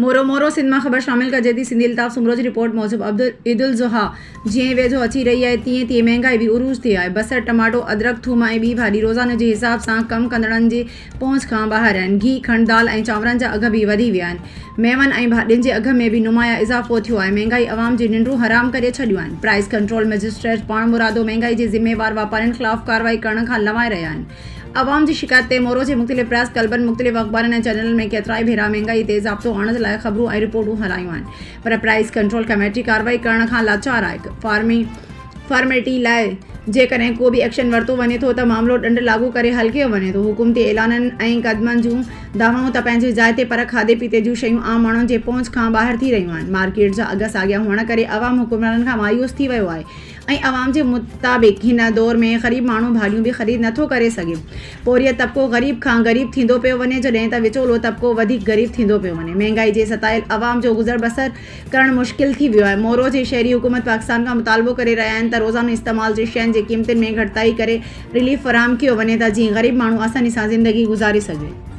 مورو، مورو، سنڌ مان خبر شامل ڪجي ٿي، سنڌي الطاف سومرو جي رپورٽ موجب عيدالضحيٰ جيئن ئي ويجهو اچي رهي آهي تيئن تيئن مهنگائي به عروج تي آهي، بصر، ٽماٽو، ادرڪ، ٿوم ۽ ٻي ڀاڄي روزاني جي حساب سان ڪم ڪندڙن جي پهچ کان ٻاهر آهن، گيهه، کنڊ، دال ۽ چانورن جا اگهه به وڌي ويا آهن، ميون ۽ ڀاڄين جي اگهه ۾ به نمايان اضافو ٿيو آهي، مهنگائي عوام جون ننڊون حرام ڪري ڇڏيون آهن، پرائس ڪنٽرول مئجسٽريٽ پاڻمرادو مهنگائي جي ذميوار واپارين خلاف ڪارروائي ڪرڻ کان لنوائي رهيا آهن. عوام جي شڪايت تي مورو جي مختلف پريس ڪلبن، مختلف اخبارن ۽ چينلن ۾ ڪيترائي ڀيرا مهنگائي تي ضابطو آڻڻ لاء خبرون ۽ رپورٽون هلايون آهن پر پرائس ڪنٽرول ڪميٽي ڪارروائي ڪرڻ کان لاچار آهي. فارملٽي لاء جيڪڏهن ڪو به ايڪشن ورتو وڃي ٿو ته معاملو ڏنڊ لاڳو ڪري حل ڪيو وڃي ٿو. حڪومتي اعلانن ۽ قدمن جون دعوائون ته پنهنجي جاء تي پر کاڌي پيتي جون شيون عام ماڻهن جي پهچ کان ٻاهر ٿي رهيون آهن. مارڪيٽ جا اگهه ساڳيا هئڻ ڪري عوام حڪمرانن کان مايوس ٿي ويو آهي. ۽ عوام جي مطابق هن دور ۾ غريب ماڻهو ڀاڄيون به خريد نٿو ڪري سگهي. پورهيت طبقو غريب کان غريب ٿيندو پيو وڃي جڏهن ته وچولو طبقو وڌيڪ غريب ٿيندو پيو وڃي. مهنگائي جي ستايل عوام جو گذر بسر ڪرڻ مشڪل ٿي ويو آهي. مورو جي شهري حڪومت پاڪستان کان مطالبو ڪري رهيا آهن ته روزانو استعمال جي شين جي قيمتن ۾ گهٽتائي ڪري رليف فراهم ڪيو وڃي ته جيئن غريب ماڻهو آساني سان زندگي گذاري سگهي.